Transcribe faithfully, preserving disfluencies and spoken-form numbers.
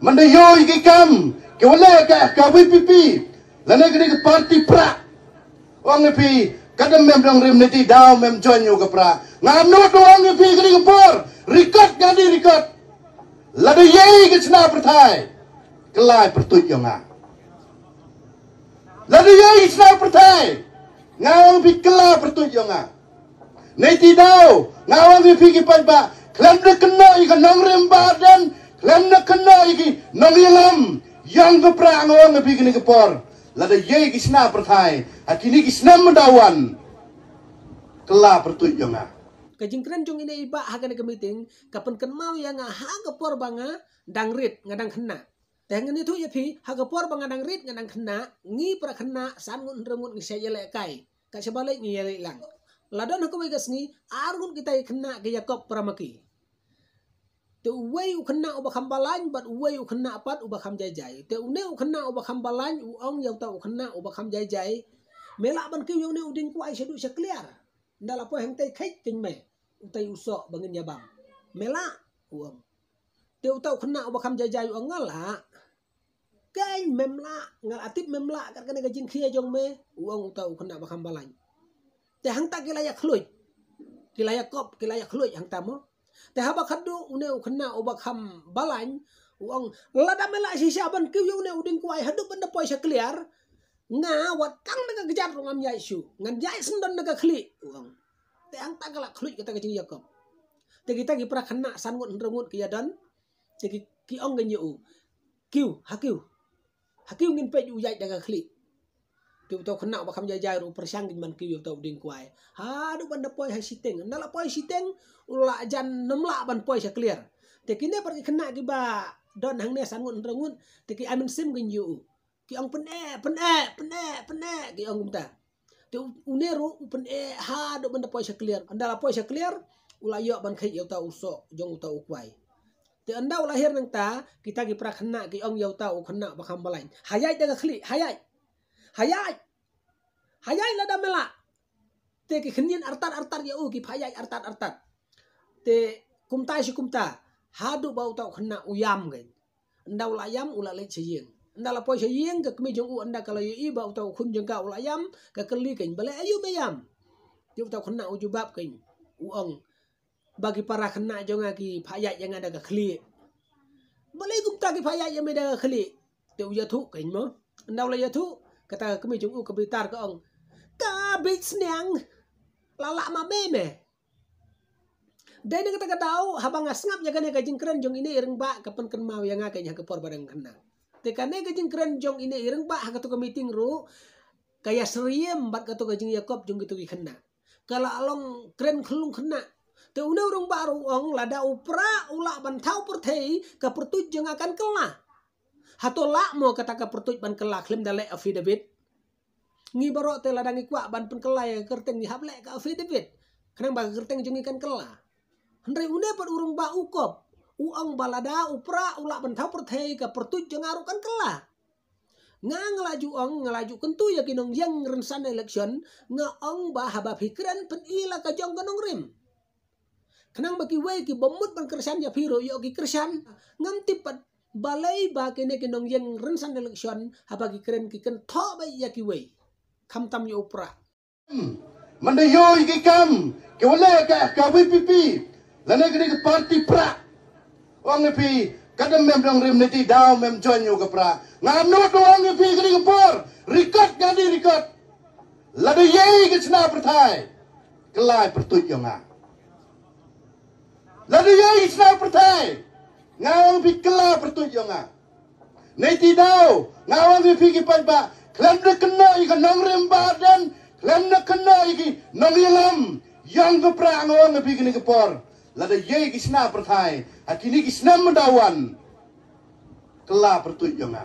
Mynda ïoh ïa ki kam ki wan leh ka ka VPP lane kane ka party prah. Ong ïa phi, ka dang mem dang rim ne ti daw mem join ïa ka prah. Nga nud ong ïa phi kane ka por, record ka dei record. Lada ïa ka chna pyrthai, ka lai pyrtuit ïa nga. Lada ïa ka chna pyrthai, nga ong ïa phi ka lai pyrtuit ïa nga. Nei ti daw, nga ong ïa phi ki paidbah, khlem da kynnoh ïa ka nongrim Bah Ardent, khlem da kynnoh ïa ki nongïalam, ïong ka prah nga ong ïa phi kine ki por. Lada ïa ki sna pyrthai, ha kine ki snem myndawan, ka la pyrtuit ïa nga. Ka jingkren jong ine i bah ha kane ka meeting, ka pynkynmaw ïa nga ha ka por ba nga dang rit, nga dang khynnah. Te ngan ïathuh ïa phi, ha ka por ba nga dang rit nga dang khynnah, ngi para khynnah san ngut hynriew ngut ngi sa ïalehkai. Ka shaba leit ngi ïaleh lang. La don ha kawei ka sngi, ar ngut kita ki khynnah ki ïakop para ma ki. Te uwei u khynnah uba kham balang, bad uwei u khynnah pat uba kham jai jai. Te une u khynnah uba kham balang, u ong ïa uta u khynnah uba kham jai jai. Me lah ban kiew ïa une u dieng kwai shaduh sha kliar. Nda la poi hangtai kheit kein me. Utai u soh ba ngin ïa bam. Me lah, u ong. Te uta u khynnah uba kham jai jai u ong nga lah. Kein mem lah, nga la tip mem lah, kat kane ka jingkhia jong me, u ong uta u khynnah ba kham balang. Te hangta ki la ïa khluit. Ki la ïa kop, ki la ïa khluit hangta mo. Te haba khadduh une u khynnah uba kham balang, u ong lada me lah shisha ban kiew ïa une u dieng kwai, haduh ban da poi sha kliar, nga wat tang na ka kjat ruh ngam ïaid shuh, ngan ïaid syndon na ka khlieh, u ong. Te hangta ka la khluit kata ka jingïakop. Te kita ki para khynnah san ngut hynriew ngut ki ïa don, te ki, ki ong kein ïa u. Kiew, ha kiew. Ha kiew ngin peit u ïaid da ka khlieh. Te uta u khynnah uba kham jai jai ruh u pyrshang kein ban kiew ïa uta u dieng kwai. Haduh ban da poi ha shiteng. Nda la poi shiteng, u la jan nym lah ban poi sha kliar. Te kine pat ki khynnah kiba don hangne san ngut hynriew ngut, te ki ai mynsiem kein ïa u. Ki ong pyneh, pyneh, pyneh, pyneh, ki ong kumta. Te u-, une ruh u pyneh haduh ban da poi sha kliar. Ynda la poi sha kliar, u la ïoh ban kheit ïa uta u soh jong uta u kwai. Te ynda u la hiar nangta, kita ki para khynnah ki ong ïa uta u khynnah ba kham balang. Ha ïaid da ka khlieh, ha ïaid. Ha ïaid. Ha ïaid lada me lah. Te ki khynñiat artat artat ïa u, ki phah ïaid artat artat. Te kumta shi kumta, haduh ba uta u khynnah u ïam kein. Ynda u la ïam u la leit sha ïing. Ynda la poi sha ïing ka kmie jong u ynda ka la ïohi ba uta u khun jong ka u la ïam, ka kylli kein, balei aïu me ïam? Te uta u khynnah u jubab kein, u ong, ba ki para khynnah jong nga ki phah ïaid ïa nga da ka khlieh. Balei kumta ki phah ïaid ïa me da ka khlieh? Te u ïathuh kein mo. Ynda u la ïathuh, kata ka kmie jong u ka bitar ka ong, ka bit sniang. La lah ma me me. Dei na kata ka daw, haba nga sngap ïa kane ka jingkren jong ine i rangbah ka pynkynmaw ïa nga kein ha ka por ba dang khynnah. Te kane ka jingkren jong ine i rangbah ha kato ka meeting ruh, ka ïasyriem bad kato ka jingïakop jong kito ki khynnah. Ka la long kren khyllung khynnah. Te une u rangbah ruh u ong lada u prah u lah ban thaw pyrthei ka pyrtuit jong nga kan kylla. Hato lah mo kata ka pyrtuit ban kylla khlem da leh affidavit? Ngi baroh te lada ngi kwah ban pynkylla ïa ka kyrteng ngi hap leh ka affidavit. Khnang ba ka kyrteng jong ngi kan kylla. Hynrei une pat u rangbah u kop. U ong ba lada u prah u lah ban thaw pyrthei ka pyrtuit jong nga ruh kan kylla. Nga nga la ju ong, nga la ju kyntu ïa ki nongïeng rynsan election, nga ong ba haba phi kren pyni la ka jong ka nongrim. Khnang ba kiwei ki bym mut ban kyrshan ïa phi ruh ïoh ki kyrshan, ngam tip pat balei ba kine ki nongïeng rynsan election haba ki kren ki kynthoh beit ïa kiwei. Khamtam ïa u prah. Mynda ïoh ïa ki kam ki wan leh ka ka VPP lane kane ka party prah. Ong ïa phi, ka dang mem dang rim ne ti daw mem join ïa ka prah. Nga nud ong ïa phi kane ka por, record ka dei record. Lada ïa ka chna pyrthai, ka lai pyrtuit ïa nga. Lada ïa ka chna pyrthai, nga ong ïa phi ka lai pyrtuit ïa nga. Nei ti daw, nga ong ïa phi ki paidbah, khlem da kynnoh ïa ka nongrim Bah Ardent, khlem da kynnoh ïa ki nongïalam, ïong ka prah nga ong ïa phi kine ki por. Lada ïa ki sna pyrthai, ha kine ki snem myndawan, ka la pyrtuit ïa nga.